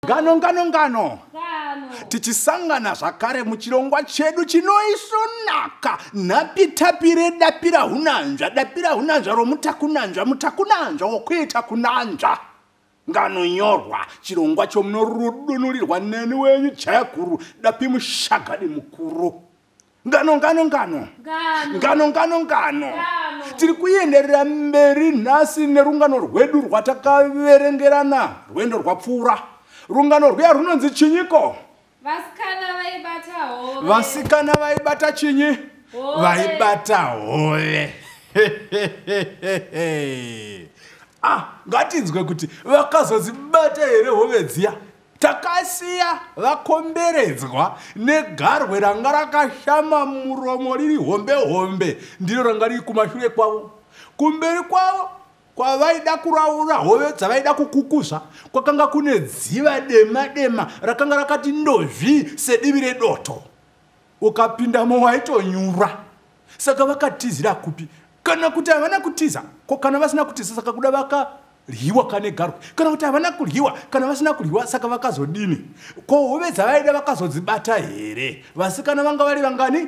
Ngano, ngano, ngano. Tichisangana zvakare muchirongwa chedu chinoisvonaka nhapitapi redapira hunanzva, dapira hunanzva romutakunanzva, mutakunanzva wokuita kunanzva. Nganonyorwa chirongwa chomunorudunurirwa neni wenyu Jayaguru Dapi Mushagadi mukuru. Ngano, ngano, ngano. Ngano, ngano, ngano. Tiri kuenderera mberi nhasi nerungano rwedu rwatakaverengerana rwendo rwapfuura. Rungano rwuya runonzi chinyiko? Vasikana vaibata hove. Vasikana vaibata chinyi? Hove. Vaibata hove. Ah, ngatinzwe kuti vakazodzibata here hove dziya. Takasiya vakomberedzwa negarwe ranga rakashama muromo riri hombe hombe, ndiro ranga riri kumashure kwavo. Kumberi kwavo kwavaida kuraura hove dzavaida kukukuza kwakanga kune dziva dema dema rakanga rakati ndozvi sedivi redoto. Ukapindamo waitonyura. Saka vakatizira kupi? Kana kuti havana kutiza? Ko kana vasina kutiza saka kuda vakaryiwa kane garwe? Kana kuti havana kuryiwa? Kana vasina kuryiwa saka vakazodini? Ko hove dzavaida vakazodzibata here? Vasikana vanga vari vangani?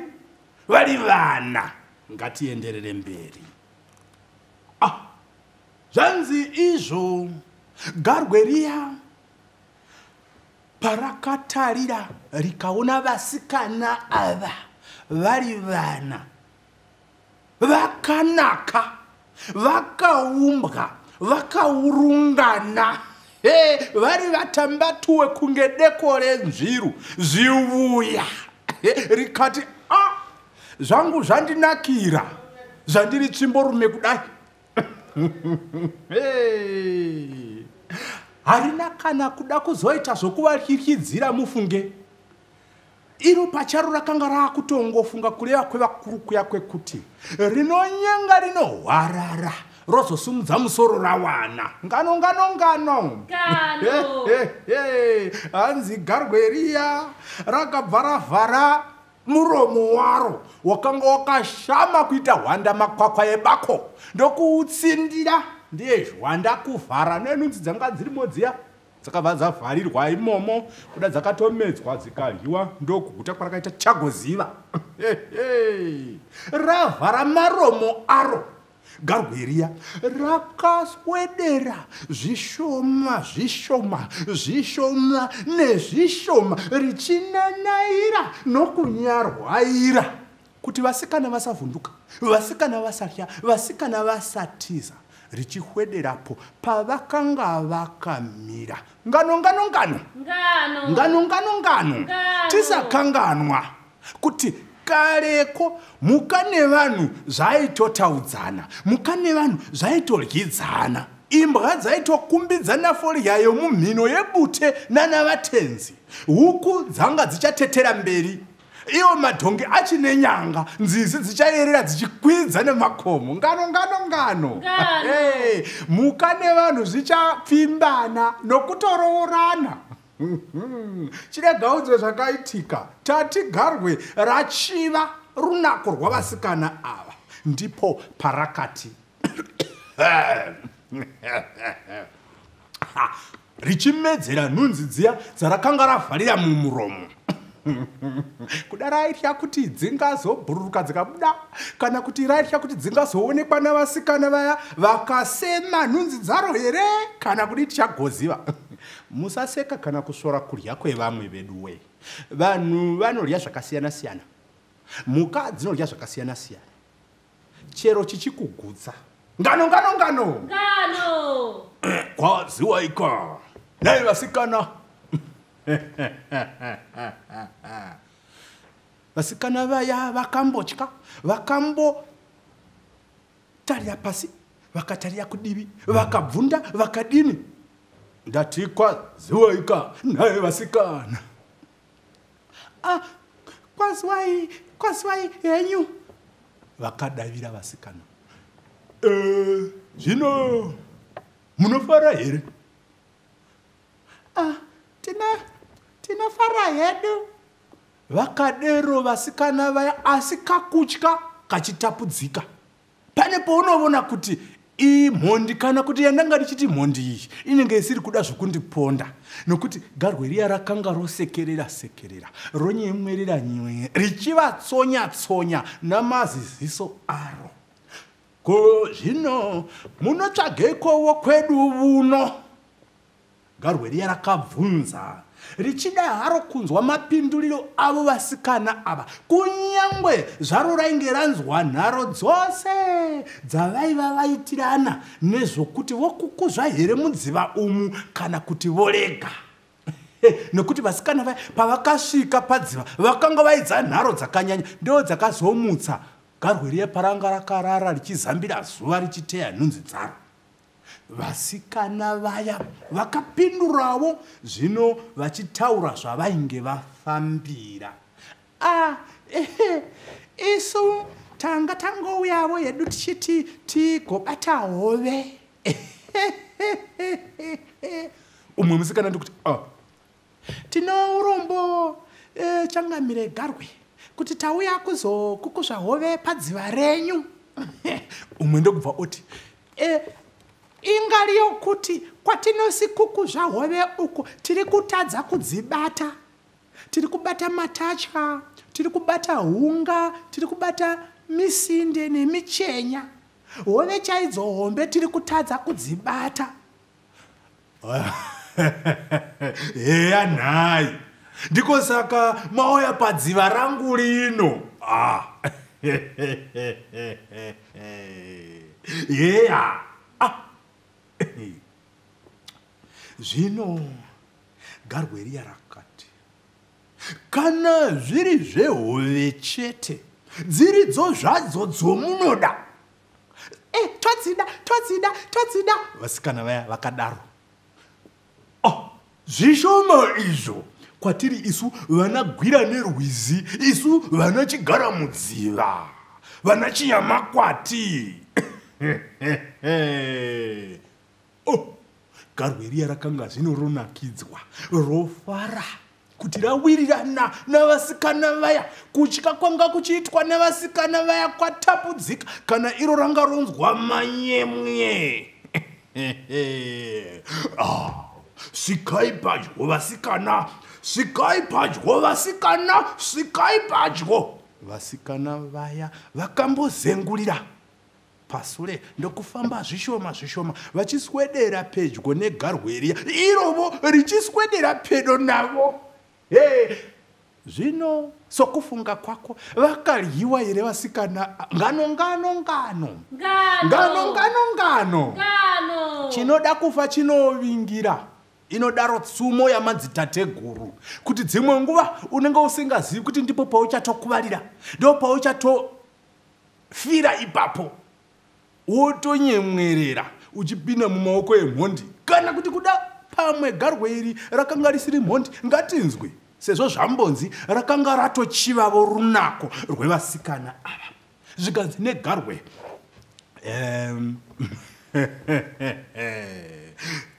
Vari vana. Ngatienderere mberi. Ah, zvanzi izvo garwe riya parakatarira rikaona vasikana ava vari vana vakanaka, vakaumbwa, vakaurungana, vari vatambatuwe kunge deko renzviru zvivuya. Rikati, ah, zvangu zvandinakira, zvandiri tsvimborume kudai. Harina kana kuda kuzoita zvokuvatyityidzira mufunge. Iro pacharo rakanga raakutongofunga kureva kwevakuru kuya kwekuti rinonyenga rinohwarara rozosimudza musoro rawana. Ngano, ngano, ngano. Ngano. Hanzi garwe riya rakabva ravhara muromo waro wakanga wakashama kuita hwanda makwakwa ebako, ndokuutsindira ndiye hwanda kuvhara nenunzi dzanga dzirimo dziya dzakabva dzavharirwa imomo, kuda dzakatomedzwa dzikaryiwa ndokuguta kwarakaita chagoziva. Ravhara maromo aro garwe riya rakaswedera zvishoma zvishoma zvishoma nezvishoma richinanaira nokunyarwaira kuti vasikana vasavhunduka, vasikana vasatya, vasikana vasatiza, richihwederapo pavakanga vakamira. Ngano, ngano, ngano. Ngano. Ngano, ngano, ngano. Ngano. Tisakanganwa kuti kareko mhuka nevanhu zvaitotaudzana, mhuka nevanhu zvaitoryidzana, imbwa dzaitokumbidzana forya yomumhino yebute nana vatenzi, huku dzanga dzichatetera mberi, iwo madhongi achine nyanga, nzizi dzichayerera dzichikwidza nemakomo. Ngano, ngano, ngano. Ngano. Hey, mhuka nevanhu zvichapfimbana nokutoroorana. Chirega udzwe zvakaitika. Tati garwe rachiva runako rwavasikana ava, ndipo parakati richimedzera nhunzi dziya dzarakanga ravharira mumuromo. Kuda raitya kuti dzingazobhururuka dzikabuda, kana kuti raitya kuti dzingazoonekwa navasikana vaya vakasema nhunzi dzaro here, kana kuti tichagoziva. Musaseka kana kusvora kurya kwevamwe vedu we. Vanhu vanorya zvakasiyana siyana, mhuka dzinorya zvakasiyana siyana, chero chichikugutsa. Ngano, ngano, ngano. Ngano. Kwaziwaika nhai vasikana. Vasikana vaya vakambotya, vakambotarira pasi, vakatarira kudivi, vakabvunda, vakadini. Ndati kwaziwaika nhai vasikana. Ah, kwaziwai, kwaziwai henyu, vakadavira vasikana. Zvino munofara here? Ah, tinofara hedu, vakadero vasikana vaya, asi kakutya kachitapudzika. Pane paunoona kuti Imhondi kana kuti yandanga ndichiti mhondi iyi inenge isiri kuda zvokundiponda, nokuti garwe riya rakanga rosekerera sekerera, ronyemwerera nyemwerera, richivatsonya tsonya namaziziso aro. Ko zvino munotsvageikowo kwedu vuno? Garwe riya rakabvunza richida haro kunzwa mapinduriro avo vasikana ava, kunyangwe zvaro rainge ranzwa nharo dzose dzavaiva vaitirana nezvokuti vokukuzva here mudziva umu kana kuti vorega. Nokuti vasikana vaya pavakasvika padziva vakanga vaidza nharo dzakanyanya, ndo dzakazomutsa garwe riya paranga rakarara richizambira zuva richiteya nhunzi dzaro. Vasikana vaya vakapindurawo zvino vachitaura zvavainge vafambira. Ah, ehe, isu tanga tangouyavo hedu tichiti tigobata hove. Umwe musikana ndikuti, ah, tino urombo changamire garwe kuti tauya kuzokukuzva hove padziva renyu. Umwe ndokubva oti, ingari yokuti kwatinosikukuzva hove uku tiri kutadza kudzibata. Tiri kubata matatya, tiri kubata hunga, tiri kubata misinde nemichenya. Hove chaidzo hombe tiri kutadza kudzibata. Heya nhai, ndiko saka mauya padziva rangu rino. Ah. Heya. Ah. Zvino garwe riya rakati, kana zviri zvehove chete dziridzo zvadzo dzomunoda, todzida todzida todzida. Vasikana vaya vakadaro. Oh, zvishoma izvo kwatiri isu vanagwira nerwizi, isu vanachigara mudziva, vana chinyamakwati. Oh, garwe riya rakanga zvino ronakidzwa, rofara kuti rawirirana navasikana vaya. Kutya kwanga kuchiitwa navasikana vaya kwatapudzika, kana iro ranga ronzwa manyemwe. Ah, svikai padyo vasikana, svikai padyo vasikana, svikai padyo. Vasikana vaya vakambozengurira pasure ndokufamba zvishoma zvishoma vachiswedera pedyo negarwe riya, irovo richiswedera pedo navo. Hey, zvino sokufunga kwako vakaryiwa here vasikana? Ngano ngano ngano ngano ngano ngano, chinoda kufa chinovingira, inodaro tsumo yamadzitateguru, kuti dzimwe nguva unenge usingazivi kuti ndipo pauchatokuvarira, ndo pauchatofira ipapo, wotonyemwerera uchipinda mumaoko emhondi. Kana kuti kuda pamwe garwe iri rakanga risiri mhondi, ngatinzwe, sezvo zvambonzi rakanga ratochivavo runako rwevasikana ava. Zvikanzi negarwe,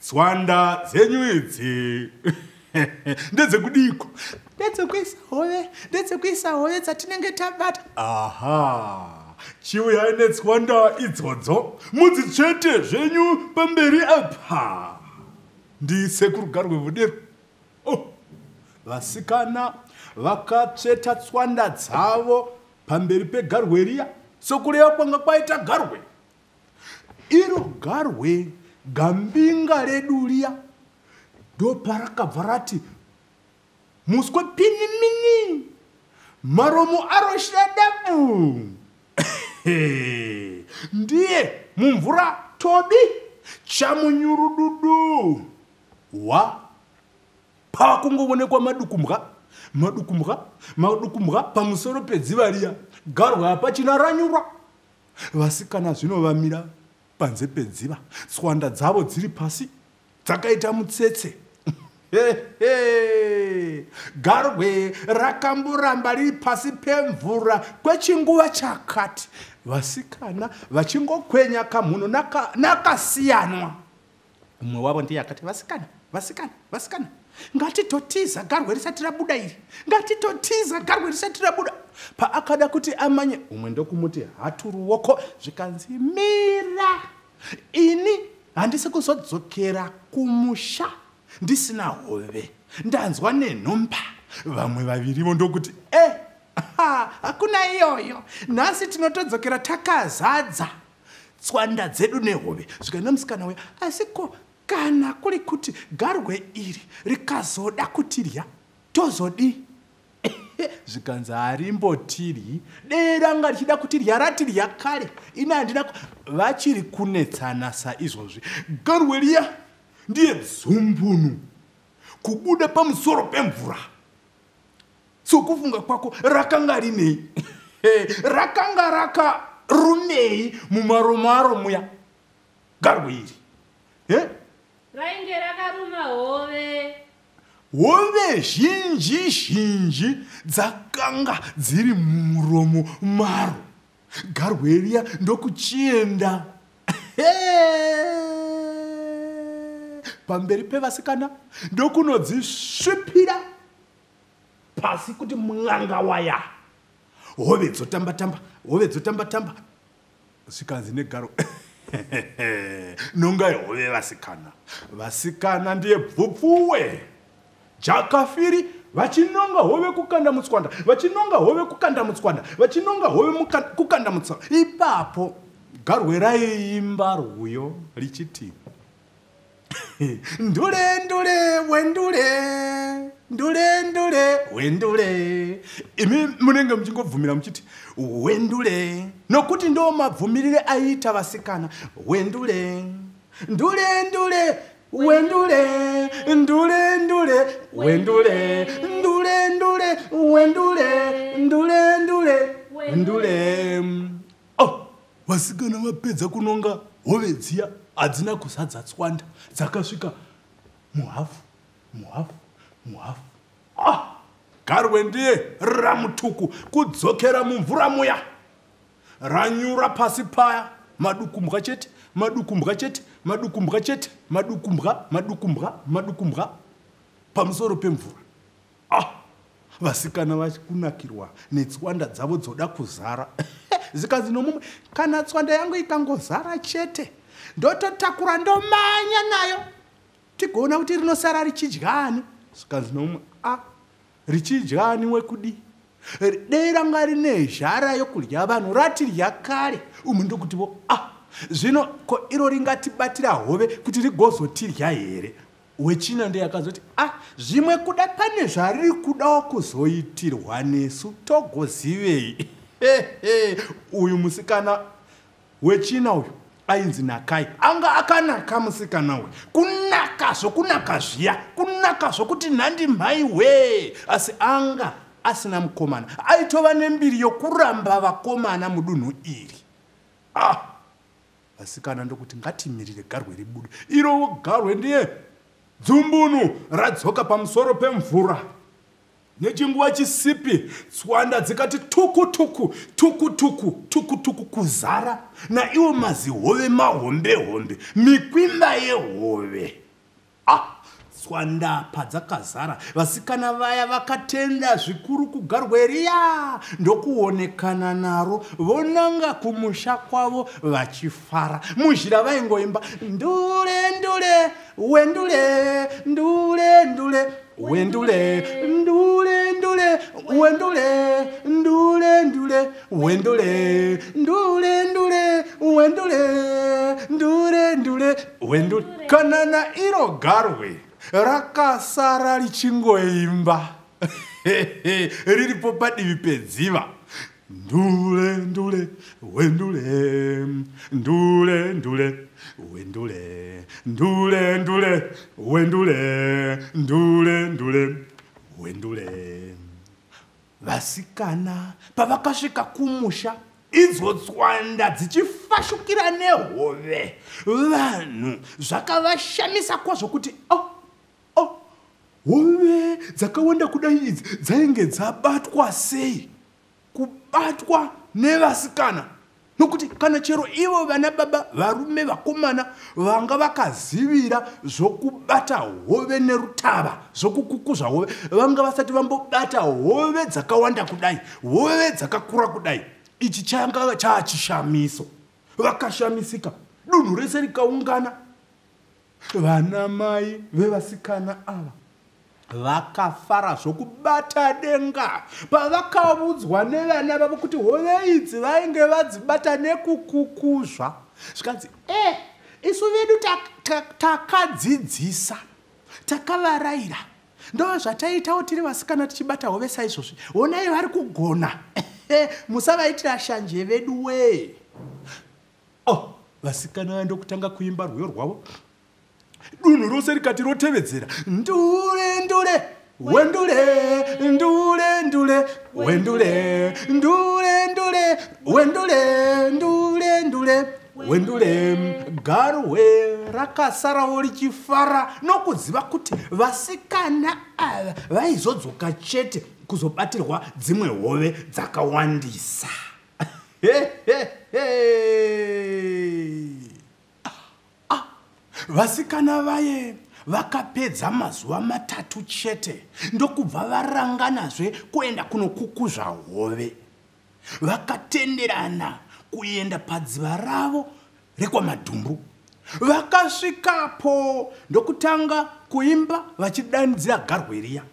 tswanda dzenyu idzi ndedzekudiko? Ndedzekuisa hove, ndedzekuisa hove dzatinenge tabata. Aha, chiuyai netswanda idzodzo mudzitsvete zvenyu pamberi apa. Ndisekuru garwe vodero. Oh, vasikana vakatsveta tswanda dzavo pamberi pegarwe riya, sokureva kwanga kwaita garwe. Iro garwe gambinga redu riya ndoparakabva rati muswe pinimini, maromo aro shadabu, ndiye mumvura tobi chamunyurududu wa pakungoonekwa madukumbwa madukumbwa madukumbwa pamusoro pedziva riya. Garwe hapachina ranyura. Vasikana zvino vamira panze pedziva, tswanda dzavo dziri pasi dzakaita mutsetse. Garwe rakamboramba riri pasi pemvura kwechinguva chakati, vasikana vachingokwenya kamhuno nakasiyanwa. Umwe wavo ndiye akati, vasikana vasikana vasikana, ngatitotiza garwe risati rabuda iri, ngatitotiza garwe risati rabuda. Paakada kuti amanye, umwe ndokumuti hatu ruoko, zvikanzi mira. Ini handisi kuzodzokera kumusha ndisina hove, ndanzwa nenhomba. Vamwe vavirivo ndokuti hakuna iyoyo, nhasi tinotodzokera takazadza tswanda dzedu nehove. Zvikaenda musikana uya, asi ko kana kuri kuti garwe iri rikazoda kutirya tozodii? Zvikanzi harimbotiryi, dei ranga richida kutirya ratirya kare, ini handina. Vachiri kunetsana saizvozvi, garwe riya ndiye dzumbunu kubuda pamusoro pemvura. Sokufunga kwako rakanga rinei? Rakanga rakarumei mumaromo aro muya garwe iri? Rainge rakaruma hove. Hove zhinji zhinji dzakanga dziri mumuromo maro. Garwe riya ndokuchienda pamberi pevasikana, ndokunodzisvipira pasi kuti mwanga waya. Hove dzotamba-tamba, hove dzotamba-tamba. Zvikanzi negarwe, nongai hove vasikana. Vasikana ndiye bvupfuwe jakafiri, vachinonga hove kukanda mutswanda, vachinonga hove kukanda mutswanda, vachinonga hove kukanda mutswanda. Ipapo garwe raiimba rwuyo richiti, ndule ndule wendule, ndule ndule wendule. Imi munenge muchingobvumira muchiti wendule, nokuti ndo mabvumirire aiita vasikana. Wendule, ndule ndule wendule, ndule ndule wendule, ndule ndule wendule, ndule ndule wendule. Oh, vasikana vapedza kunonga hove dziya, hadzina kuzadza tswanda, dzakasvika muhafu muhafu muhafu. Garwe ndiye ramutuku kudzokera mumvura muya, ranyura pasi paya, madukumbwa chete, madukumbwa chete, madukumbwa chete, madukumbwa, madukumbwa, madukumbwa pamusoro pemvura. Vasikana vachikunakirwa netswanda dzavo dzoda kuzara. Zvikanzi nomumwe, kana tswanda yangu ikangozara chete ndototakura ndomanya nayo, tigoona kuti rinosara richidyani. Zvikanzi nomumwe, richidyani wekudi? Dei ranga rine zhara yokudya vanhu ratirya kare. Umwe ndokutivo, zvino ko iro ringatibatira hove kuti rigozotirya here? Wechina ndiye akazoti, zvimwe kuda pane zvariri kudawo kuzoitirwa nesu, togozivei? Uyu musikana wechina uyu ainzi Nakai, anga akanaka musikana uyu, kunaka zvokunaka zviya, kunaka zvokuti nhandi mhai we. Asi anga asina mukomana, aitova nembiri yokuramba vakomana mudunhu iri. Vasikana ndokuti ngatimirire garwe ribude. Iro garwe ndiye dzumbunu radzoka pamusoro pemvura. Nechinguva chisipi tswanda dzikati tuku tuku tuku tuku tuku tuku kuzara naiwo mazihove mahombe hombe, mikwimba yehove. Tswanda padzakazara, vasikana vaya vakatenda zvikuru kugarwe riya, ndokuonekana naro vonanga kumusha kwavo vachifara. Muzhira vaingoimba, ndule ndule wendule, ndule ndule wendule, ndule ndule wendule, ndule ndule wendule, ndule ndule wendule, ndule ndule wendule. Kana na iro garwe rakasara richingoimba riripo padivi pedziva, ndule ndule wendule, ndule ndule wendule, ndule ndule wendule, ndule ndule wendule. Vasikana pavakasvika kumusha, idzo tswanda dzichifashukira nehove, vanhu zvakavashamisa kwazvo kuti hove dzakawanda kudai idzi dzainge dzabatwa sei? Kubatwa nevasikana. Nokuti kana chero ivo vana baba varume vakomana vanga vakazivira zvokubata hove nerutava, zvokukukuzva hove, vanga vasati vambobata hove dzakawanda kudai, hove dzakakura kudai. Ichi changa chaachishamiso. Vakashamisika. Dunhu rese rikaungana. Vana mai vevasikana ava vakafara zvokubata denga pavakaudzwa nevana vavo kuti hove idzi vainge vadzibata nekukukuzva. Zvikanzi, isu vedu takadzidzisa, takavarayira, ndo zvataitawo tiri vasikana tichibata hove saizvozvi. Honai vari kugona, musavaitira shanje vedu wee. Oh, vasikana vandokutanga kuimba rwiyo rwavo. Dunhu rose rikati rotevedzera. Ndule ndule wendule, ndule ndule wendule, ndule ndule wendule, ndule ndule wendule. Garwe rakasarawo richifara nokuziva kuti vasikana ava vaizodzoka chete kuzobatirwa dzimwe hove dzakawandisa. Vasikana vaye vakapedza mazuva matatu chete ndokubva varanganazve kuenda kunokukuzva hove. Vakatenderana kuenda padziva ravo rekwaMadhumbu. Vakasvikapo ndokutanga kuimba vachidanidzira garwe riya.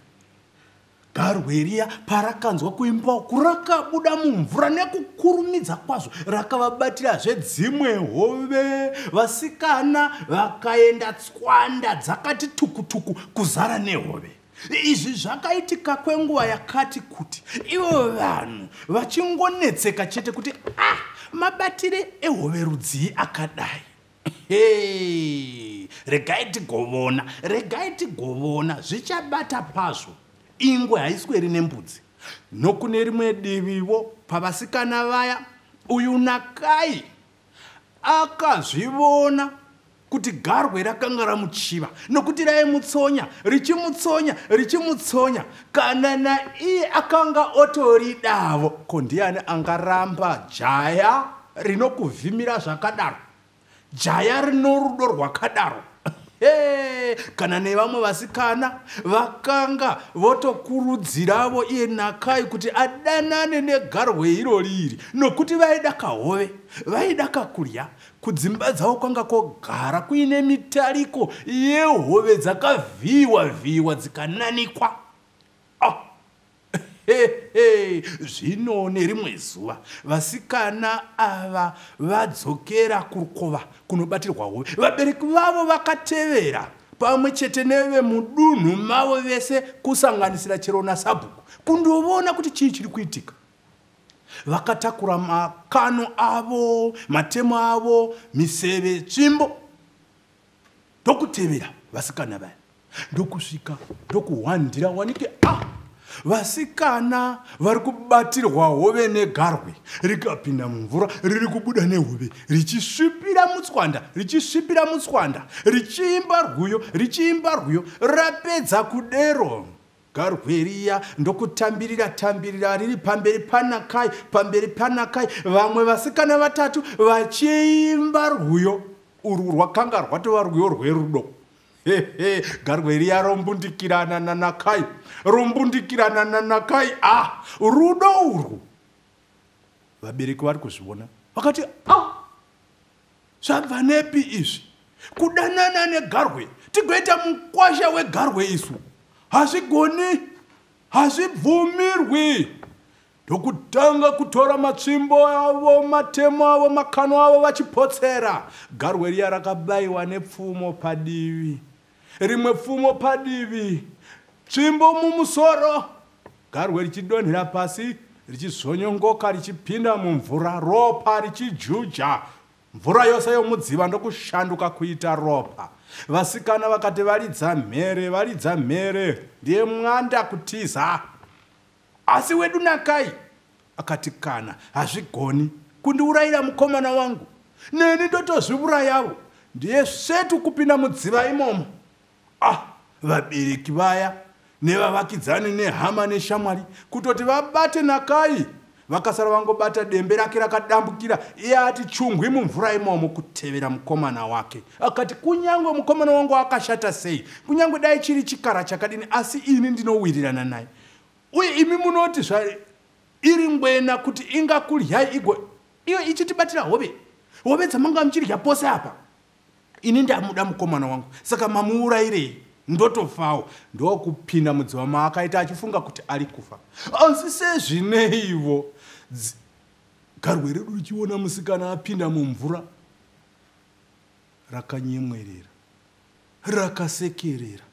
Garwe riya parakanzwa kuimba kurakabuda mumvura nekukurumidza kwazvo, rakavabatirazve dzimwe hove. Vasikana vakaenda tswanda dzakati tukutuku kuzara nehove. Izvi zvakaitika kwenguva yakati kuti ivo vanhu vachingonetseka chete kuti mabatire ehove rudzii akadai. Regai tigovona, regai tigovona, zvichabata pazvo. Ingwe haisweri nembudzi. Nokune rimwe diviwo pavasikana vaya, uyu Nakai akazvivona kuti garwe rakanga ramuchiva, nokuti raimutsonya, richimutsonya, richimutsonya. Kana naiye akanga otoridavo. Ko ndiani angaramba jaya rinokuvhimira zvakadaro? Jaya rino rudo rwakadaro. Kana nevamwe vasikana vakanga votokurudziravo iye Nakai kuti adanane negarwe irori iri, nokuti vaida kahove, vaida kakurya. Kudzimba dzavo kwanga kogara kuine mitariko yehove dzakavhiyiwa vhiyiwa dzikananikwa. Zvino nerimwe zuva vasikana ava vadzokera kurukova kunobatirwa hove. Vabereki vavo vakatevera pamwe chete nevemudunhu mavo vese, kusanganisira chero nasabhuku, kundoona kuti chii chiri kuitika. Vakatakura makano avo, matemo avo, miseve, tsvimbo, ndokutevera vasikana vaya. Ndokusvika ndokuhwandira wanike vasikana vari kubatirwa hove negarwe. Rikapinda mumvura riri kubuda nehove, richisvipira mutswanda, richisvipira mutswanda, richiimba rwiyo, richiimba rwiyo. Rapedza kudero, garwe riya ndokutambirira tambirira riri pamberi paNakai, pamberi paNakai. Vamwe vasikana vatatu vachiimba rwiyo urwu rwakanga rwatova rwiyo rwerudo. Garwe riya rombundikirana naNakai, rombundikirana naNakai. Rudo urwu vabereki vari kuzviona vakati, zvabva nepi izvi? Kudanana negarwe, tigoita mukwasha wegarwe isu, hazvigoni, hazvibvumirwi. Ndokutanga kutora matsvimbo avo, matemo avo, makano avo vachipotsera. Garwe riya rakabayiwa nepfumo padivi, rimwe pfumo padivi, tsvimbo mumusoro. Garwe richidonhera pasi, richizvonyongoka, richipinda mumvura, ropa richijuja. Mvura yose yomudziva ndokushanduka kuita ropa. Vasikana vakati varidza mhere, varidza mhere, ndiye mwanda kutiza. Asi wedu Nakai akati, kana hazvigoni kundiurayira mukomana wangu, neni ndotozviurayavo. Ndiye svetu kupinda mudziva imomo. Vabereki vaya nevavakidzani nehama neshamwari kutoti vabate Nakai, vakasara vangobata dembe rake rakadambukira. Iye ati chungwi mumvura imomo kutevera mukomana wake. Akati, kunyangwe mukomana wangu akashata sei, kunyangwe dai chiri chikara chakadini, asi ini ndinowirirana naye. Uye imi munoti zva iri ngwena kuti ingakuryai igo iyo ichitibatira hove. Hove dzamanga muchidya pose apa, ini ndamuda mukomana wangu, saka mamuurayirei? Ndotofawo. Ndokupinda mudziva maakaita achifunga kuti ari kufa. Asi sezvineivo, garwe redu richiona musikana apinda mumvura, rakanyemwerera, rakasekerera.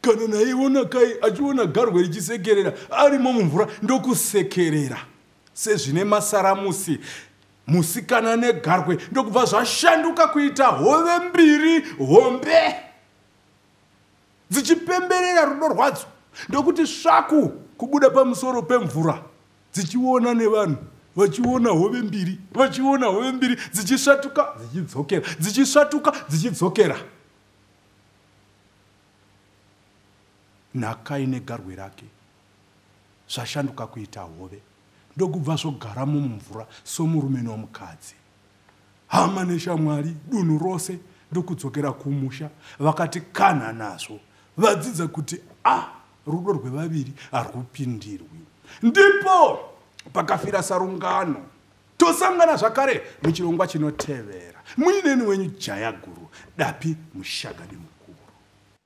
Kana naivo Nakai achiona garwe richisekerera arimo mumvura, ndokusekerera sezvine masaramusi. Musikana negarwe ndokubva zvashanduka kuita hove mbiri hombe dzichipemberera rudo rwadzo, ndokuti svaku kubuda pamusoro pemvura, dzichiona nevanhu vachiona hove mbiri, vachiona hove mbiri dzichisvatuka dzichidzokera, dzichisvatuka dzichidzokera. Nakai negarwe rake zvashanduka kuita hove, ndokubva zvogaramo mumvura somurume nomukadzi. Hama neshamwari, dunhu rose ndokudzokera kumusha vakati kana nazvo, vadzidza kuti a rudo rwevaviri harwupindirwi. Ndipo pakafira sarungano. Tosangana zvakare muchirongwa chinotevera muineni wenyu Jaya Guru Dapi Mushagadi Mukuru.